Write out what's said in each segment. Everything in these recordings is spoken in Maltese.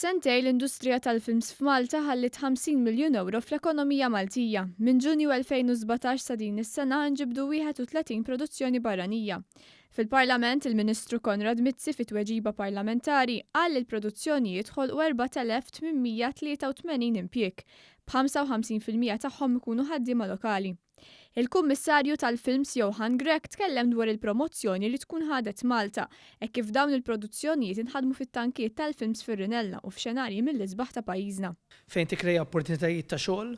sentejn l-industrija tal-films f'Malta ħalliet 50 miljun ewro fl-ekonomija Maltija. Minn Ġunju 2017 sa din is-sena nġibdu 31 produzzjoni barranija. Fil-Parlament, il-Ministru Konrad Mizzi fi tweġiba parlamentari qal li l-produzzjonijiet ħolqu 4,883 impjieg, b'55% tagħhom ikunu ħaddiema lokali. Il-Kummissarju tal-Films Johann Grech tkellem dwar il-promozzjoni li tkun ħadet Malta hekk kif dawn il-produzzjonijiet inħadmu fit-tankijiet tal-films fir-Rinella u f'xenarji mill-isbaħ ta' pajjiżna. Fejn tikkrea opportunitajiet ta' xogħol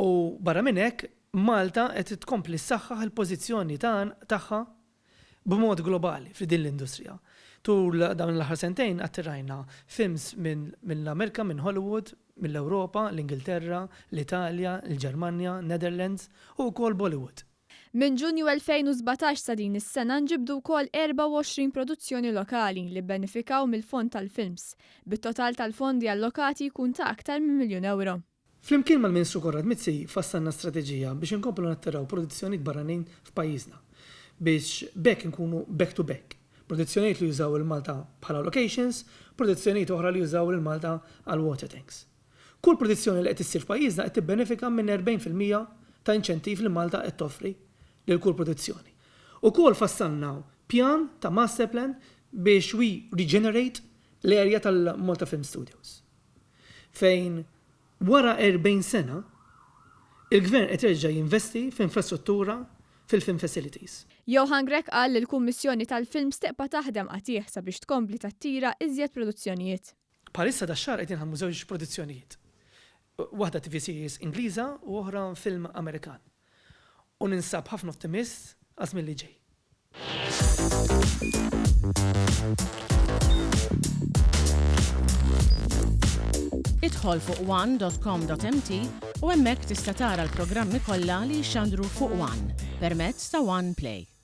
u barra minn hekk Malta qed tkompli ssaħħaħ il-pożizzjoni tagħha b'mod globali f'din l-industrija. Tul dawn l-aħħar sentejn attirajna films mill-Amerka, minn Hollywood, mill-Ewropa, l-Ingilterra, l-Italja, il-Ġermanja, Netherlands u wkoll Bollywood. Minn Ġunju 2017 sa din is-sena nġibdu wkoll 24 produzzjoni lokali li bbenefikaw mill-fond tal-films, bit-total tal-fondi allokati jkun ta' aktar minn miljun ewro. Flimkien mal-Ministru Konrad Mizzi fassalna strateġija biex inkomplu nattiraw produzzjonijiet barranin f'pajjiżna biex b'hekk inkunu back to back, produzzjonijiet li jużaw lil Malta bħala locations, produzzjonijiet oħra li jużaw lil Malta għal water tanks. Kull produzzjoni li qed issir f'pajjiżna qed tibbenefika minn 40% ta' inċentiv li Malta qed toffri lil kull produzzjoni. Ukoll fassalna pjan ta' master plan biex we regenerate l-area tal-Malta Film Studios. Fejn wara 40 sena, il-Gvern qed jerġa' jinvesti f'infrastruttura fil-film facilities. Johann Grech qal li l-Kummissjoni tal-Films tibqa' taħdem qatigħ sabiex tkompli tattira iżjed produzzjonijiet. Bħalissa dax-xahar qed jinħadmu żewġ produzzjonijiet. Waħda TV series Ingliża u oħra film Amerikan. U ninsab ħafna ottimist għaż-żmien li ġej. Idħol fuq one dot com dot mt u hemmhekk tista' tara l-programmi kollha li jixxandru fuq one permezz ta' One Play.